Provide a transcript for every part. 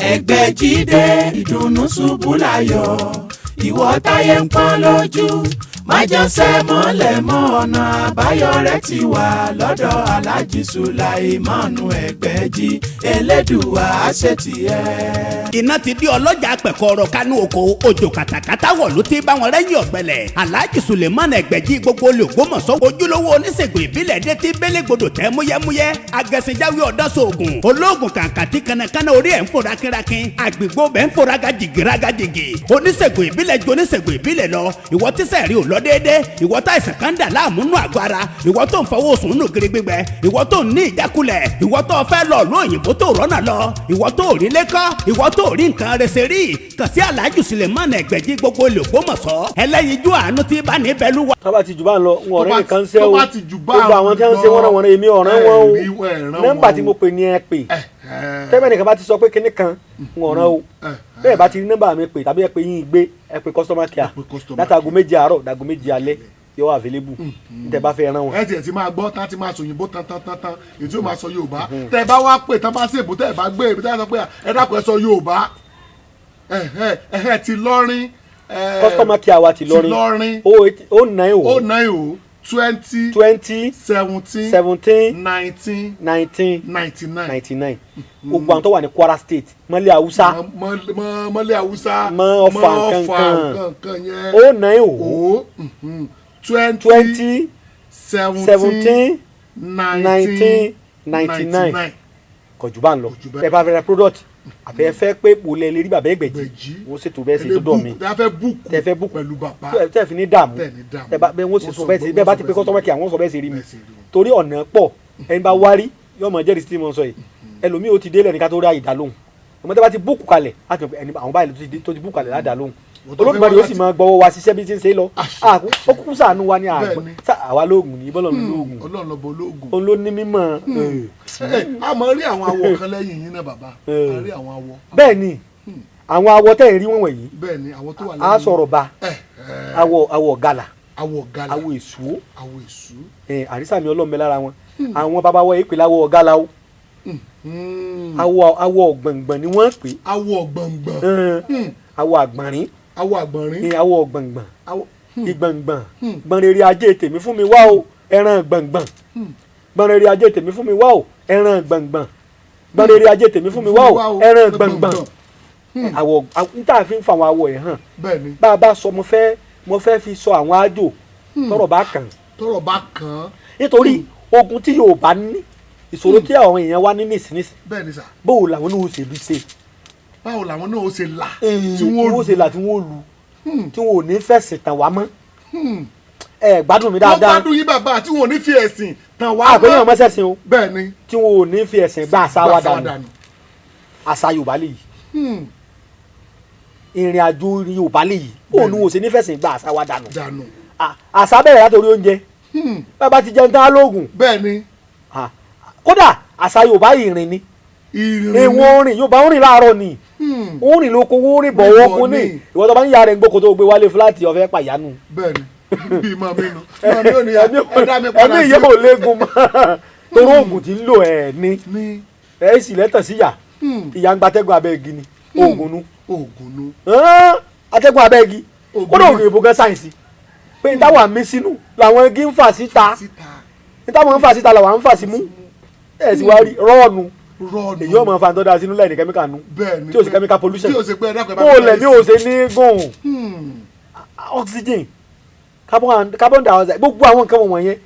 Ẹgbẹ́jídé ìdùnnú ṣubú láyọ̀, ìwọ táyé ń pọ́n lójú, májànsẹ́ mọ́lẹ̀ mọ́, ọ̀nà àbáyọ rẹ̀ ti wà lọ́dọ̀ Aláàjì Sùláìmánu Ẹgbẹ́jí, Elédùwà àṣetìẹ́. Iná ti di ọlọ́jà pẹ̀kọ́rọ̀ kánú oko, òjò kàtàkàtà wọ̀ ló ti bá wọn rẹ́yìn ọ̀gbẹ́lẹ̀. Alhaji Suleiman Ẹgbẹ̀jì gbogbo olùgbòmọ̀sọ́, ojúlówó oníṣègùn ìbílẹ̀ dé tí bélégbodò tẹ́ múyẹ́múyẹ́, agẹ̀sìnjáwé ọ̀dọ́sọ̀ọ̀gùn olóògùn kàǹkàtì, kanakana orí ẹ̀ ń fò rákínrákín, àgbègbè bẹ́ẹ̀ ń fò rágàjìgì rágàjìgì. Oníṣègùn ìbílẹ̀ ju oníṣègùn ìbílẹ̀ lọ. Ìwọ tíṣẹ̀ rí ò lọ déédé, ìwọ tá ìsàn kan dà láàmú nù àgọ́ ara, ìwọ tó ń fọwọ́ sùn nù gírí gbígbẹ, ìwọ tó ń ní ìjákulẹ̀, ìwọ tó fẹ́ lọ ló òyìnbó tó rọ́nà lọ, ìwọ tó rí lẹ́kọ́, ìwọ tó rí nǹkan rẹsẹ̀ rí, kàn sí Alhaji Suleiman Ẹgbẹ̀jì gbogbo olùgbòmọ̀sọ́, ẹlẹ́yinjú àánú tí bá ní bẹ́lú wa. Tó bá ti jù bá ń lọ, n ọ̀rẹ́ nìkan ń ṣe tó o. Bá ti jù bá Gbogbo àwọn tí wọ́n ń ṣe lọ, wọ́n wọ́n èmi ọ̀rẹ́ wọn o. ẹ rí wọn, ẹ rán Nọ́mbà wọn tí o. mo pè ní ẹ pè. Tẹ́lẹ̀ nìkan bá ti sọ pé kinní kan, n ọ̀ràn o. Bẹ́ẹ̀ bá ti rí nọ́mbà mi pè tàbí ẹ pè yín gbé, ẹ pè customer care. Ẹ pè customer. Látago 7 àárọ̀ dàgó 7 alẹ́, yóò wà available tẹ́ bá fẹ́ rán wọn. Ẹ tiẹ̀ ti máa gbọ́ tán, ti máa sọ òyìnbó tán tán tán tán, èyí tí ó máa sọ Yorùbá. Tẹ́ ẹ bá wá pè tán, bá ṣèbò, tẹ́ ẹ bá gbé ibi tẹ́ ẹ sọ pé ẹ dákun, ẹ sọ Yorùbá. Ẹ̀hẹ́ ẹ̀hẹ́, ti lọ́rin. Customer care wa ti lọ́rin. Lọ́rin. O eight o nine o o nine o 20 20 17 17 19 19 99. 99. Gbogbo àwọn tó wà ní Kwara State, mọ́lẹ̀ Haúsá, mọ́lẹ̀ Haúsá, mọ́ Ọ̀fà nkankan. Nkankan yẹn. O nine o O 20 20 17 17 19 19 99. Kò jù bá ń lọ. Kò jù bẹ́ẹ̀. Ẹ bá fẹ́ ra product àbẹ ẹ fẹ́ pé wò lẹ lè rí bàbá Ẹgbẹ̀jì, Ẹgbẹ̀jì. wọ́n ṣètò bẹ́ẹ̀ sí tó dọ̀ mí. Tẹ fẹ́ book. Tẹ fẹ́ book. Pẹ̀lú bàbá. Tẹ fi ní dààmú. Tẹ ní dààmú. Tẹ bá bẹ́ẹ̀ wọ́n sì sọ bẹ́ẹ̀ sí bẹ́ẹ̀ bá ti pé customer care, àwọn sọ bẹ́ẹ̀ sí rí mi. Bẹ́ẹ̀ sì rí wọn. Torí ọ̀nà pọ̀, ẹni bá wárí yóò mọ̀ jẹ́rìí sí tí mo sọ yìí. Ẹlòmíì ó ti délẹ̀ ní ká tó rí àyè dá lóhùn. Ọmọ tẹ bá ti book kalẹ̀ á ti mọ̀ pé ẹni àwọn báyìí tó ti book kalẹ̀ ládàá lóhùn. Wọ́n tó fẹ́ Olódùmarè wá ó sì máa gbọ́wọ́ wa ṣiṣẹ́ bí ti ń ṣe lọ. Àṣẹ. Ó kúkú ṣàánú wa ní àgbọn. Bẹ́ẹ̀ni. Àwa lóògùn ní bọ́lọ̀ lóògùn. Ọlọ́run lọ́bọ olóògùn. Òun ló ní mímọ́. Ẹ a máa rí àwọn awọ kan lẹ́yìn yín náà, bàbá. A rí àwọn awọ. Bẹ́ẹ̀ ni, àwọn awọ tẹ́ ẹ̀ rí wọ̀n wọ̀nyí, Bẹ́ẹ̀ ni, àwọn tó wà á lẹ́yìn. sọ̀rọ̀ ba ẹ ẹ awọ gàlà, awọ gala, awọ èṣù. Awọ èṣù. Ẹ̀ àrísàmì ọlọ́mọbẹ lára wọn. Àwọn bàbá wọ èpè láwọ gàlà o. Awọ ọ̀gbọ̀ngbọ̀n ni wọ́n pè. Awọ gbọ̀ngbọ̀n. Awọ àgbọ̀nrín. Awọ àgbọ̀nrín. Ní awọ ọ̀gbọ̀ngbọ̀n. Awọ Ìgbọ̀ngbọ̀n gbọ̀nrẹ̀rẹ̀ ajé tèmi fún mi wá o, ẹran gbọ̀ngbọ̀n gbọ̀nrẹ̀rẹ̀ ajé tèmi fún mi wá o, ẹran gbọ̀ngbọ̀n gbọ̀nrẹ̀rẹ̀ ajé tèmi fún mi wá o, ẹran gbọ̀ngbọ̀n. Àwọ̀ n tá a fi ń fa àwọn awọ yẹn hàn, bẹ́ẹ̀ ni bá a bá sọ, mo fẹ́ fi sọ àwọn àjò tọ́rọ̀ bá kàn. Tọ́rọ̀ bá kàn án. Nítorí ogun tí Yorùbá ní, ìṣòro tí àwọn èèyàn wá ní nísinsìnyí, Bẹ́ẹ̀ ni sà. Bóò làwọn náà ó ṣe bí ṣe. Báwo làwọn náà ó ṣe là tí wọ́n ṣe là, tí wọ́n lu, tí wọ́n ò ní fẹ̀sìn tàn wá mọ́. Ẹ gbádùn mi Wọ́n dáadáa. gbádùn yín, bàbá, tí wọn ò ní fi ẹ̀sìn tàn wá. Àgbẹ̀yàn mọ́sẹ̀sìn o. Bẹ́ẹ̀ ni. Tí wọn ò ní fi ẹ̀sìn gba àṣà wa Gbà dànù. Dànù. Àṣà Yorùbá lè yìí, ìrìn àjò Yorùbá lè yìí, òun ni wọn ò ṣe ní fẹ̀sìn gba àṣà wa dànù. Dànù. Àṣà bẹ̀rẹ̀ látòrí oúnjẹ. Bàbá ti jẹun tán, á lóògùn. Bẹ́ẹ̀ ni. Kódà àṣà Yorùbá, ìrìn ni. Ìrìn. Ìwọ̀n rìn, Yorùbá ń rìn láàárọ̀ ni, ó rìn lóko, ó rìn bọ̀, wọ́n kún ní. Rìn bọ̀ ní. Ìwọ tó bá ń ya rẹ̀ ń gbóko tó gbé wálé flat, ọ̀fẹ́ pàyánu. Bẹ́ẹ̀ ni, bíi máa mi nu máa mi ò ní ẹ dá mi padà. Ẹ̀mí Sí. ìyẹn ò léegun mọ́ torí oògùn tí ń lò ẹ̀ ní. Ní. Ẹ̀ sì lẹ́tàn síyà, ìyá ń gbatẹ́gùn abẹ́ igi ni, oògùn nu. Oògùn nu. Hán, atẹ́gùn abẹ́ igi. Oògùn Kódà nu. ògùn ìbò gan sáyẹ̀nsì pé táwa mí sínú làwọn igi ń fà síta. Síta. Táwọn ń fà síta làwọn ń fà símú. Ẹ̀ sì wá rí rọ́ọ̀nù. Rọ́ọ̀nù. Èyí ọmọ fa tó dáa sínú láì ní kẹ́míkà nu, Bẹ́ẹ̀ ni. tí o sì chemical pollution. Tí o sì pé ẹ dákun, ẹ bá Bó o mi lẹ̀ ní bá o ṣe ní gùn oxygen, carbon dioxide, gbogbo àwọn nǹkan wọ̀nyẹn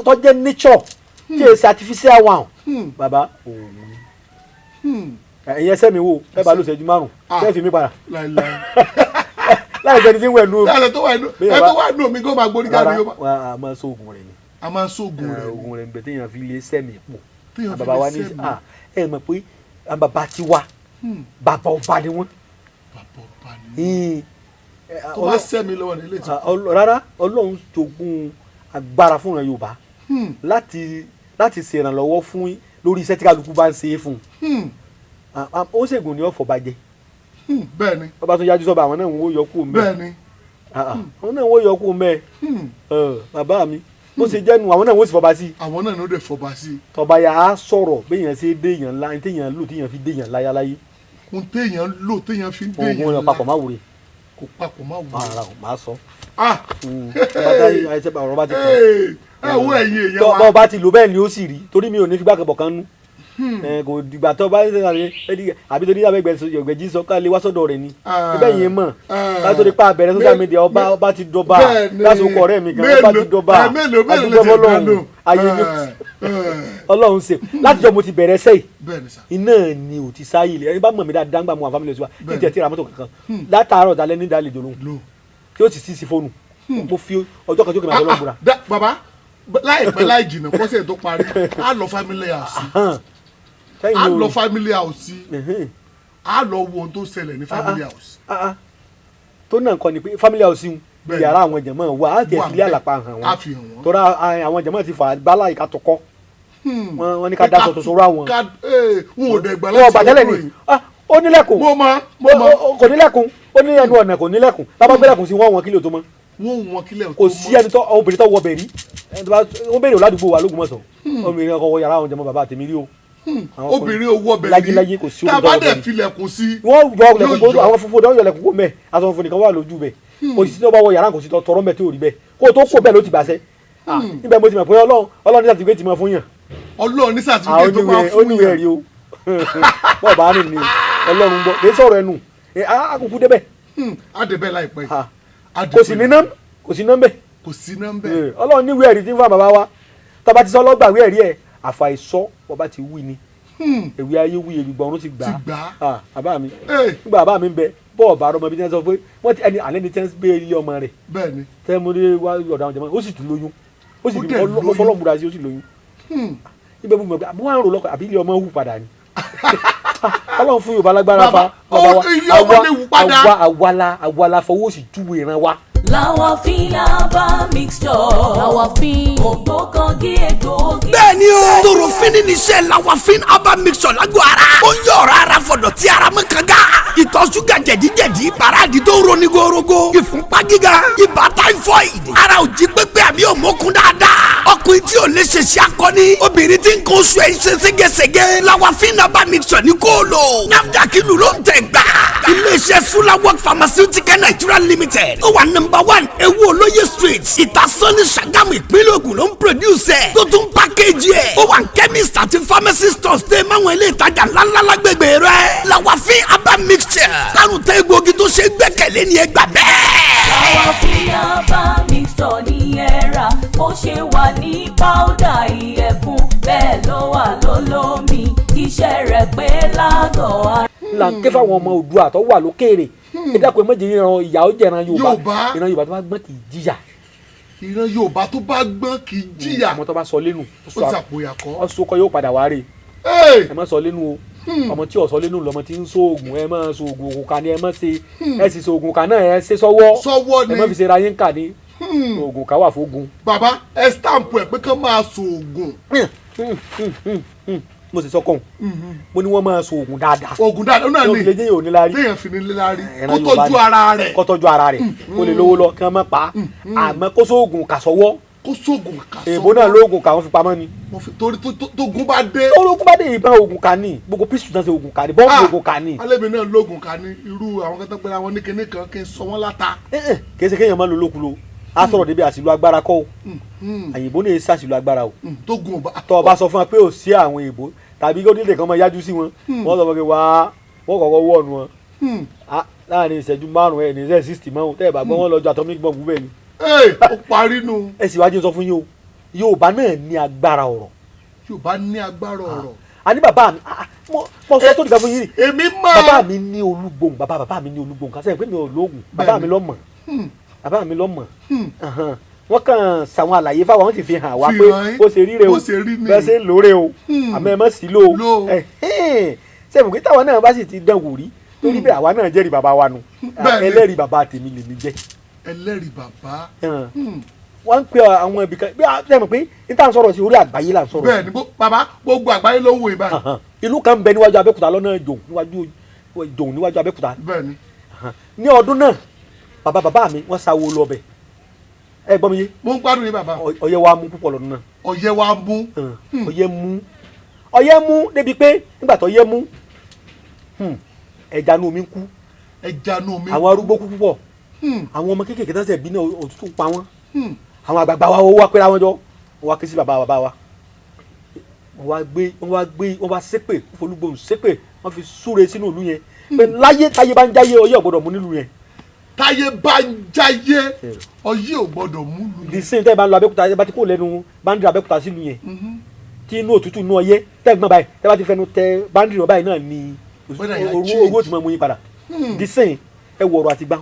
tó jẹ́ nature, tí o ṣe artificial one. Bàbá, òun ẹ̀yin ẹsẹ̀ mi wò, ẹ bá ló ṣẹ́jú 5, Ah. tẹ́ fi mí padà Láìláì. Láì sẹ́ni tí ń wẹ̀ nù. Láìláì, tó wà inú Bí ẹ bàbá- tó wà inú omi kó máa gbórí jáde. Rárá. Yóò máa. Wà á máa sọ oògùn rẹ̀ ni. A máa ń sóògùn rẹ̀ ni. Oògùn rẹ̀ ń bẹ téèyàn fi lè sẹ́mi pò. Téèyàn fi Bàbá lè wa ní sẹ́mi. ah, ẹ mọ̀ pé àwọn bàbá ti wá, bàbá ọba ni wọ́n. Bàbá ọba ni. Tó bá sẹ́mi lọ́wọ́ ní ilé ìtura. Rárá, Ọlọ́run jogún agbára fún ìran Yorùbá láti ṣèrànlọ́wọ́ fún lórí iṣẹ́ tí kálukú bá ń ṣe é fún un. Ó ṣègùn ní ọ̀fọ̀ bàjẹ́. Bẹ́ẹ̀ ni. Ọba tó yájú sọ́ba, àwọn náà ń wó yọkú mẹ́. Bẹ́ẹ̀ ni. Àwọn náà ń wó yọkú mẹ́. Bàbá mi, bó ṣe jẹ́nu, àwọn náà wọ́n sì fọba sí. Àwọn náà ló dé fọba sí. Tọba yà á sọ̀rọ̀ béèyàn ṣe déèyàn ńlá, ní téèyàn lò téèyàn fi déèyàn láyáláyé. Ohun téèyàn ń lò téèyàn fi ń Oògùn déèyàn rẹ̀ papọ̀ má wúre. Kò papọ̀ má wúre. Ara ò máa sọ. Ah! Bàtà àìsàn ọ̀rọ̀ bá ti kàn. Hey, ẹ wo ẹ̀yin èèyàn Tọ́ wa. bọ́ bá ti lò bẹ́ẹ̀ ni ó sì rí, torí mi ò ní figbá kẹbọ̀ kan nú. Ẹ, kò dìgbà tó bá ń sẹ àbí torí abẹ́ gbẹ̀jì sọ ká lè wá sọ́dọ̀ rẹ̀ ni. Ah. Ibẹ̀ yẹn mọ̀ Ah. láti torí pa àbẹ̀rẹ̀ social media ọba ọba ti dọba Bẹ́ẹ̀ ni. lásìkò ọ̀rẹ́ mi gan ọba ti dọba. Mélòó mélòó Adúgbò lè ti fọ́lọ́run. dánú. Ayé ni Ọlọ́run ṣe látijọ́ mo ti bẹ̀rẹ̀ sẹ́yìn Bẹ́ẹ̀ ni sà. iná ni ò ti sáyé ilẹ̀. Ẹni bá mọ̀ mí dáadáa ń gbà mọ́ àwọn family wa kí n tiẹ̀ ti ra mọ́tò kankan látàárọ̀ dalẹ́ ní ìdálejò lóhùn Lò. tí ó sì sí sí fóònù. Mo fi ọjọ́ kan tí ó kì í máa lọ́ọ́ búra. Bàbá, láìpẹ́ láì jìnnà kọ́sẹ̀ tó parí, á lọ family house. Sẹ́yìn Á ni o. lọ family house. Ẹ̀hẹ́n. Á lọ wo ohun tó ṣẹlẹ̀ ní family house. Ah, ah. Tó náà kọ́ ni pé family house ń Bẹ́ẹ̀ni. yàrá àwọn jẹ̀mọ́ wa á tiẹ̀ Wà fi ilé bẹ́ẹ̀. àlàpà hàn Á wọ́n fi hàn wọ́n. tọ́ra àwọn jẹ̀mọ́ ti fà bálá ìka tó kọ́ wọ́n ní ká dáṣọ tuntun rú àwọn. Wọn ò dẹ̀ gbà Wọn ọba tẹ́lẹ̀ ọdún ni yìí. Ah, ó nílẹ̀kùn. Mo mọ, mo mọ. Kò nílẹ̀kùn, ó ní ẹnu ọ̀nà, kò nílẹ̀kùn. Bàbá gbẹ́lẹ̀kùn sí wọ́n wọn kílò tó mọ́. Wọn ò wọn kílẹ̀ tó Kò sí mọ́. ẹni tó obìnrin tó wọ bẹ̀ rí. Ẹni tó bá wọ́n béèrè ládùúgbò wa lÓgbómọ̀ṣọ́, obìnrin ọkọ wọ yàrá àwọn jẹmọ́ bàbá tèmi rí o. Àwọn ọkùnrin- Obìnrin owó ọbẹ̀ rí. Láyéláyé kò sí Tá a obìnrin tó bá wọ dẹ̀ bẹ̀ rí. filẹ̀kùn sí. Wọ́n yọ ọlẹ̀kùn Yóò kó yọ. àwọn funfun náà yọ ọlẹ̀kùn kó mẹ́. Aṣọ funfun nìkan wà lójú bẹ̀. Kò sí tó bá wọ yàrá, kò sí tó tọrọ mẹ́ tí ò rí bẹ́ẹ̀. Kó o tó kó bẹ́ẹ̀ ló ti gbàṣẹ́. Ah, níbẹ̀ mo ti mọ̀ pé Ọlọ́run Ọlọ́run ní sàtìgbé ti mọ̀ fún yàn. Ọlọ́run ní Àwọn sàtìfíkẹ́ tó máa oníwèé fún oníwèé yàn. rí o. Bọ́ọ̀ bá rìn ní Ọlọ́run gbọ́ kì í sọ̀rọ̀ ẹnu. Àkùkù débẹ̀. Á débẹ̀ láìpẹ́ yìí. Ah. Á Kò sì débẹ̀. ní ná, kò sí ná mbẹ̀. Kò sí ná ń bẹ̀. Ọlọ́run níwèé ẹ̀rí tí ń fún bàbá wa. Tọba ti sọ lọ́gbàwé ẹ̀rí ẹ̀ àfàìsọ bọba ti wí ni èwe ayé wí èrìgbọ̀n ọ̀run ti gbà Ti gbà á. á. Bàbá mi, Ee. nígbà bàbá mi ń bẹ bọ́ọ̀ bá ọmọ bí wọ́n sọ pé wọ́n ti ẹni alẹ́ ni tẹ́ ń gbé ilé ọmọ rẹ̀ Bẹ́ẹ̀ ni. tẹ́ mú ní wá ọ̀dọ̀ àwọn jẹ̀mọ́, ó sì tún lóyún, ó sì Ó bí dẹ̀ lóyún. fọlọ́mùra sí, ó sì lóyún. Ibẹ̀ mo mọ̀ pé àbúrò àrùn lọ́kọ̀ àbí ilé ọmọ hù padà ni. Ọlọ́run fún Yorùbá lágbára fa. Bàbá, Bàbá wa, ilé ọmọ lè wù padà. àwa àwa àwa la fọwọ́ sí júwe ìran wa. Làwàfin herbal mixture. Làwàfin ògbókangí egbòogi. Bẹ́ẹ̀ni o, torofini ni iṣẹ́ Lawafin herbal mixture lágbo ara. Ó ń yọ ọ̀rọ̀ ara fọ̀dọ̀ tí ara mọ́ kanga. Ìtọ̀ ṣúgà, jẹ̀díjẹ̀dí, paráàdì tó ń roni gorogo, ìfúnpá gíga, ibà typhoid, ara ò jí pépé àbí òmókun dáadáa, ọkùnrin tí ò lè ṣe ṣe akọni, obìnrin tí ń kó oṣù ẹ̀ ń ṣe ségesège, Lawafin herbal mixture ní kó o lò. NAFDAC ìlú ló ń tẹ̀ gbà. Iléeṣẹ́ Sulawok Pharmaceutical Nigeria Limited ó wà number 1 Ewu Olóye Street, Ìtasọ́ní, Ṣàgámù, ìpínlẹ̀ Ògùn ló ń produce ẹ̀ tó tún package ẹ̀. Ó wà ní chemist àti pharmacy stores tẹ́ máwọn ilé ìtajà ńláńlá lágbègbè rẹ̀. Lawafin herbal mixture, kárùn tẹ́ egbòogi tó ṣe é gbẹ́kẹ̀lé ni, ẹ gbà bẹ́ẹ̀. Làwàfin herbal mixture ní ẹ rà. Ó ṣe wà ní powder ìyẹ̀fun, bẹ́ẹ̀ ló wà lólómi. Iṣẹ́ rẹ̀ pé lágọ̀ọ́ ara. Là ń ké fáwọn ọmọ Oòduà tó wà lókèèrè, ẹ dákun, ẹ má jẹ́ ìran ìyà ó jẹran Yorùbá. Yorùbá. Ìran Yorùbá tó bá gbọ́n kì í jìyà. Ìran Yorùbá tó bá gbọ́n kì í jìyà. Ọmọ tó bá sọ lẹ́nu Ó ti àpòyà kọ́. Ọ̀sọ́kọ yóò padà wá rè. Ee! Ẹ má sọ lẹ́nu o. Ọmọ tí ò sọ lẹ́nu lọmọ tí ń sóògùn. Ẹ má sóògùn òkùnkà ni ẹ má ṣe, ẹ sì sóògùn kà náà, ẹ ṣe sọ́wọ́. Sọ́wọ́ ni. Ẹ má fi ṣe ra yín kà ní oògùn ká wà fógun. Bàbá, ẹ stamp ẹ pé kán máa sòògùn. Mo sì sọ kàn, mo ní wọ́n máa sóògùn dáadáa. Oògùn dáadáa náà Tí ni ó fi lè jẹ́ yóò ní láárí. Téèyàn fi ní láárí. Ẹran Kó Yorùbá tọ́jú ni. ara rẹ̀. Kó tọ́jú ara rẹ̀, kó lè lówó lọ kí wọ́n má pa á, àmọ́ kó sóògùn kà sọ́wọ́. Kó sóògùn kà sọ́wọ́. Èèbó náà lóògùn kà wọ́n fi pamọ́ ni. Wọ́n torí tógun bá dé. Ológun bá dé, ìbọn oògùn kà ní, gbogbo píṣù náà ṣe oògùn kà ní, bọ́ọ̀mù oògùn kà ní. Alẹ́mi náà lóògùn kà ní irú àwọn kan tó pera wọn ní kinní kan kí n sọ wọ́n láta. Kì í ṣe kéèyàn máa lo lókulo á sọ̀rọ̀ débi àṣìlò agbára kọ́ o. Àyìnbó ní ṣàṣìlò agbára o. Tógun ò bá. Tọ́ ọ bá sọ fún wa pé ò sí àwọn èèbó tàbí kí onílé kan máa yájú sí wọn, wọ́n sọ fún mi wá, wọ́n kọ́kọ́ wọ̀ọ̀nù wọn. Ah, láàrin ìṣẹ́jú 5 ẹ̀ ní ìṣẹ́ 60 mọ́ tẹ́ ẹ̀ bá gbọ́, wọ́n lọ́jọ́ atomic bomb bẹ́ẹ̀ ni. Ee, ó parí nu. Ẹ sì wájú sọ fún yín o, Yorùbá náà ní agbára ọ̀rọ̀. Yorùbá ní agbára ọ̀rọ̀. A ní bàbá mi, ah, mo sọ tó nìkan fún yín rí. Èmi máa. Bàbá mi ní olúgbòhùn, bàbá bàbá mi ní olúgbòhùn kan sẹ́yìn pé mi ò lóògùn. Bàbá mi lọ́mọ̀, bàbá mi lọ́mọ̀. Wọ́n kàn ṣàwọn àlàyé fáwọn, wọ́n sì fi hàn wá Fi pé hàn yín. bó ṣe ríre o, Bó ṣe rí ni. bẹ́ẹ̀ ṣe ń lóore o, àmọ́ ẹ má sí lò ó. Lò ó. Sẹ́yìn pé táwọn náà bá sì ti dán wò rí torí bẹ́ẹ̀, àwa náà jẹ́rìí bàbá wa nu. Bẹ́ẹ̀ni. Ẹlẹ́rìí bàbá tèmi lèmi jẹ́. Ẹlẹ́rìí bàbá. Wọ́n ń pe àwọn ibì kan bí a sẹ́yìn pé níta ń sọ̀rọ̀ sí orí àgbáyé là ń sọ̀rọ̀ sí. Bẹ́ẹ̀ni, bàbá, gbogbo àgbáyé ló ń wò ìbáyìí. Ìlú kan ń bẹ níwájú Abẹ́òkúta lọ́nà Jòun, níwájú Jòun, níwájú Abẹ́òkúta. Bẹ́ẹ̀ni. Ní ọdún náà, bàbá bàbá mi wọ́n sáwó lọ bẹ̀. Ẹ gbọ́ mi yé? Mo ń gbádùn yín, bàbá. Ọyẹ́ wa mú púpọ̀ lọ́dún náà. Ọyẹ́ wa mú. Ọyẹ́ mú, ọyẹ́ mú débi pé nígbà tó ọyẹ́ mú, Ẹja inú omi ń kú. Ẹja inú omi. Àwọn arúgbó kú púpọ̀. Àwọn ọmọ kéékèèké tó ṣẹ̀ bí náà, òtútù pa wọ́n. Àwọn àgbààgbà wa wá pẹ́ra wọn jọ, wọ́n wá ké sí bàbá bàbá wa, wọ́n wá gbé, wọ́n wá ṣépè folúgbòhùn, ṣépè, wọ́n fi súre sínú ìlú yẹn pé láyé táyé bá ń jáyé, ọyẹ́ ò gbọ́dọ̀ mú nílùú yẹn. Táyé bá ń jáyé, ọyẹ́ ò gbọ́dọ̀ mú lu. The same tẹ́ ẹ bá ń lọ Abẹ́òkúta, ẹ bá ti kó lẹ́nu boundary Abẹ́òkúta sílùú yẹn, tí inú òtútù, inú ọyẹ́ tẹ́ ẹ gbọ́n báyìí, tẹ́ bá ti fẹnu tẹ boundary wọn báyìí náà ni Weather yẹn owó change. owó tí mo mú yín padà. The same ẹ wọ̀rọ̀ àti gbá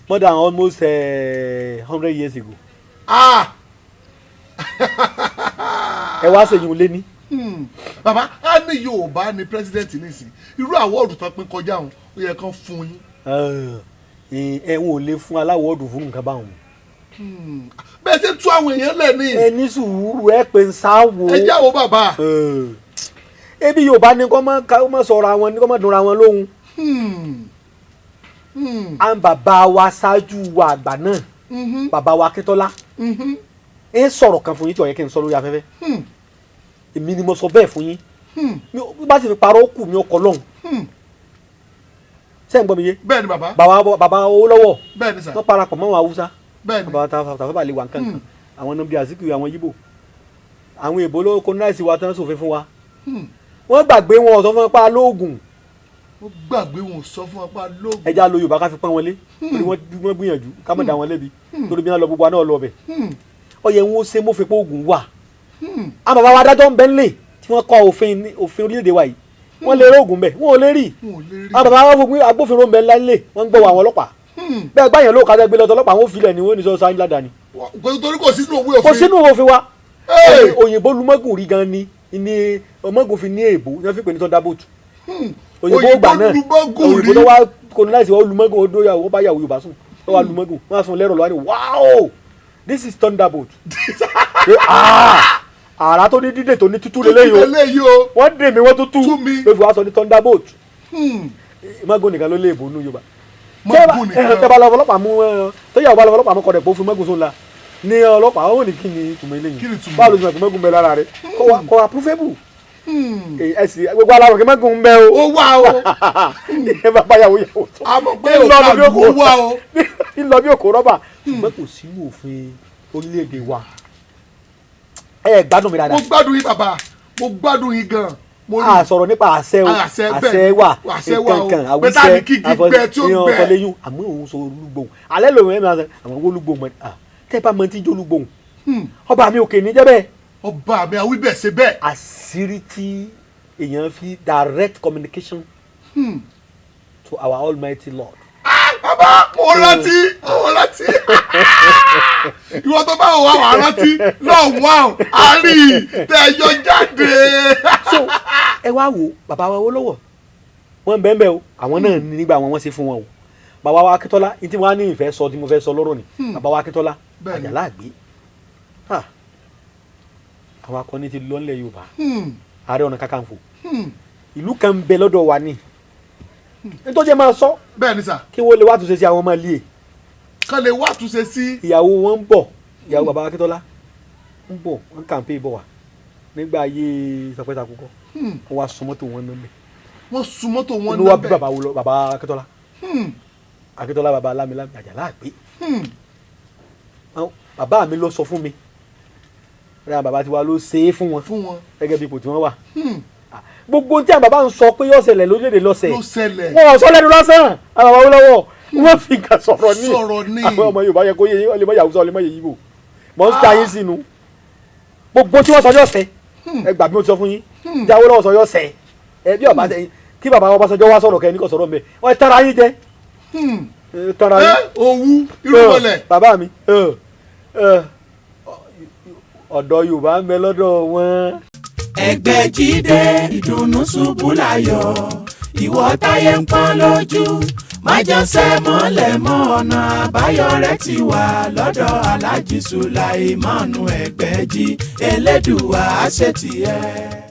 more than almost 100 years ago. Ah. Ẹ wá sèyún lé ní. Bàbá, á ní Yorùbá ní president nísìn, irú award tán pín kọjá òun, ó yẹ kán fún yín. Ẹ wọn ò lè fún aláwọ̀ ọdún fún nǹkan báwọn. Bẹ́ẹ̀ ṣe tú àwọn èèyàn lẹ̀ ní. Ẹ ní sùúrù, ẹ pé ń sáwò. Ẹ jáwọ́, bàbá. Ebi Yorùbá ní kọ́ mọ́ sọ̀rọ̀ àwọn ní kọ́ mọ́ dunra wọn lóhùn. À ń bàbá wa ṣáájú wa àgbà náà, bàbá wa Akíntọ́lá, ẹ ń sọ̀rọ̀ kan fún yín tí ó yẹ kí n sọ lórí afẹ́fẹ́. Èmi ni mo sọ bẹ́ẹ̀ fún yín. Mi bá sì fi parọ́ kù mí ọkọ̀ lọ́hùn. Ṣé ń gbọ́ mi yé? Bẹ́ẹ̀ ni, bàbá. Bàbá, bàbá Awólọ́wọ̀, Bẹ́ẹ̀ ni sà. wọ́n parapọ̀ mọ́ àwọn Haúsá. Bẹ́ẹ̀ ni. Bàbá Tafawa Balewa nǹkan kan, àwọn Nnamdi Azikiwe, àwọn Yíbò, àwọn èbó ló colonize wa tán, sòfin fún wa. Wọ́n gbàgbé wọn ọ̀sán fún pa lóògùn. Ó gbàgbé, wọn ò sọ fún wa pa lóògùn. Ẹja lo Yorùbá ká fi pọ́n wọn lé, torí wọ́n gbìyànjú, ká má dá wọn lẹ́bi, torí bí wọ́n lọ, gbogbo wa náà lọ bẹ̀. Ó yẹ wọn ó ṣe mọ́fin pé oògùn wà. Àwọn bàbá wa adájọ́ ń bẹ nílé tí wọ́n kọ òfin òfin orílẹ̀-èdè wa yìí, wọ́n lè rí oògùn bẹ̀, wọ́n ò lè rí. Wọn ò lè rí. Àwọn bàbá wa fún agbófinró ń bẹ nílé, wọ́n ń gbọ́ àwọn ọlọ́pàá bẹ́ẹ̀ gbáyàn ló kájá gbé lọ́tọ̀ ọlọ́pàá, wọn ò filẹ̀ ni wọ́n ní sọ sáyìn ládàá ni. Torí kò sínú òwe òfin. Kò sínú òfin wa. Hey! Òyìnbó lumọ́gùn rí gan ni ọmọgùn fi ní èèbó ní wọ́n fi pè ní thunderbolt. Òyìnbó gbà náà, lumọ́gùn òyìnbó rí. tó wá colonize wa, lumọ́gùn, ó dóyàwó, ó bá yàwó Yorùbá sùn, ó wá lumọ́gùn, wọ́n á sùn lẹ́rọ̀ lọ́wọ́ ni, "Wow, this is thunderbolt." Pé, "Ah, àrà tó ní dídè tó ní tútù lélẹ́yìí o." Lélẹ́yìí o. Wọ́n dè mí, wọ́n tó tú Tú mi. ló fi wá sọ ní thunderbolt. Mọ́gùn nìkan ló lé èbó nù Yorùbá. Mọ́gùn nìkan. Tẹ́ bá lọ ọlọ́pàá mú ẹ, tó yàwó bá lọ ọlọ́pàá mú kọ́ dẹ̀ pé ó fi mọ́gùn sóun la ní ọlọ́pàá, ó ní kí ni ìtumọ̀ eléyìí? Kí ni ìtumọ̀? Báwo ló ti mọ̀ pé mọ́gùn bẹ lára rẹ̀? Kò wá provable. Ẹ sì gbogbo aláwọ̀ kí mọ́gùn ń bẹ o. Ó wá o. Ẹ bá báyàwó yàwó tó. A mọ̀ pé Ń lọ òkà bí òkú. ló wá o. Ń lọ bí òkú rọ́bà, ṣùgbọ́n kò sínú òfin orílẹ̀-èdè wa. Ẹ gbádùn mi Mo dáadáa. gbádùn yín, bàbá, mo gbádùn yín gan. Mo rí. A sọ̀rọ̀ nípa àṣẹ o. Àṣẹ, bẹ́ẹ̀. Àṣẹ wà. Àṣẹ wà o. Nǹkankan. Pé tá ní kíkí gbẹ tí ó gbẹ. Ọ̀tọ̀lẹ́yìn àmọ́ òun sọ olúgbòhùn alẹ́ lòun ẹ̀ máa sọ àwọn olúgbòhùn mọ́ ah tẹ́ ẹ bá mọ tí ń jẹ́ olúgbòhùn, ọba mi òkè ní jẹ́ bẹ́ẹ̀. Ọba mi àwíbẹ̀ ṣe bẹ́ẹ̀. Àṣírí tí èèyàn fi direct communication to our almighty Lord. Ah, bàbá, mo rántí, mo rántí. Ìwọ tó bá wà wà rántí lọ́hùn wà ó àárí tẹ yọ jáde. So ẹ wá wo bàbá wa Awólọ́wọ̀, wọ́n bẹ́ẹ̀ bẹ́ẹ̀ o, àwọn náà ní nígbà wọn, wọ́n ṣe fún wọn o. Bàbá wa Akíntọ́lá ní tí wọ́n á ní ìfẹ́ sọ tí mo fẹ́ sọ lọ́rọ̀ ni bàbá wa Akíntọ́lá. Bẹ́ẹ̀ni. Àjàlá àgbé. Ha! Àwọn akọni ti lọ nílẹ̀ Yorùbá. Ààrẹ Ọ̀nà Kakanfò, ìlú kan ń bẹ lọ́dọ̀ wa ní nítorí ẹ máa sọ Bẹ́ẹ̀ ni sà. kí wọ́n lè wá túnṣe sí àwọn ọmọ ilé. Kán lè wá túnṣe sí. Ìyàwó wọn ń bọ̀, ìyàwó bàbá Akíntọ́lá ń bọ̀, wọ́n kàǹpé bọ̀ wá nígbà ayé sọpẹ́ta kúkọ́, wọ́n wá sun mọ́tò wọn náà mẹ́. Wọ́n sun mọ́tò wọn. Inú wa bí bàbá wo lọ, bàbá Akíntọ́lá, Akíntọ́lá bàbá Lámilámi Àjàlá àgbé. Bàbá mi ló sọ fún mi rẹ, bàbá tiwa ló ṣe é fún wọn Fún wọn. gẹ́gẹ́ bí ipò tí wọ́n wà. Gbogbo tí àwọn bàbá ń sọ pé yóò ṣẹlẹ̀ lórílẹ̀‐èdè lọ́sẹ̀ Ló ṣẹlẹ̀. wọn ò sọ lẹ́nu lásán. Àwọn bàbá Awólọ́wọ̀, wọ́n fi nǹkan sọ̀rọ̀ ní. Sọ̀rọ̀ ní. Àwọn ọmọ Yorùbá yẹ kó yẹ ọlẹ́mọ Haúsá, ọlẹ́mọ yẹ Yíbò mọ̀ ń ta yín sínú. Gbogbo tí wọ́n sọ yóò ṣẹ. Ẹ gbà bí mo ti sọ fún yín tí Awólọ́wọ̀ sọ yóò ṣẹ. Ẹ bí ọba sẹ́yìn kí bàbá Ọbásanjọ́ wá sọ̀rọ̀ kẹ́ ní kò sọ̀rọ̀ mbẹ́, wọ́n tara yín jẹ. Ẹ tara Ẹ yín. Òwú irúmọlẹ̀. Bàbá mi, ọ̀dọ̀ Yorùbá ń bẹ lọ́dọ̀ wọn. Ẹgbẹ́ jíde ìdùnnú ṣubú láyọ̀, ìwọ táyé ń pọ́n lójú, májànsẹ́ mọ́lẹ̀ mọ́, ọ̀nà àbáyọ rẹ̀ ti wà lọ́dọ̀ Aláàjì Sùláìmánu Ẹgbẹ́jì, Elédùà àṣetìẹ́.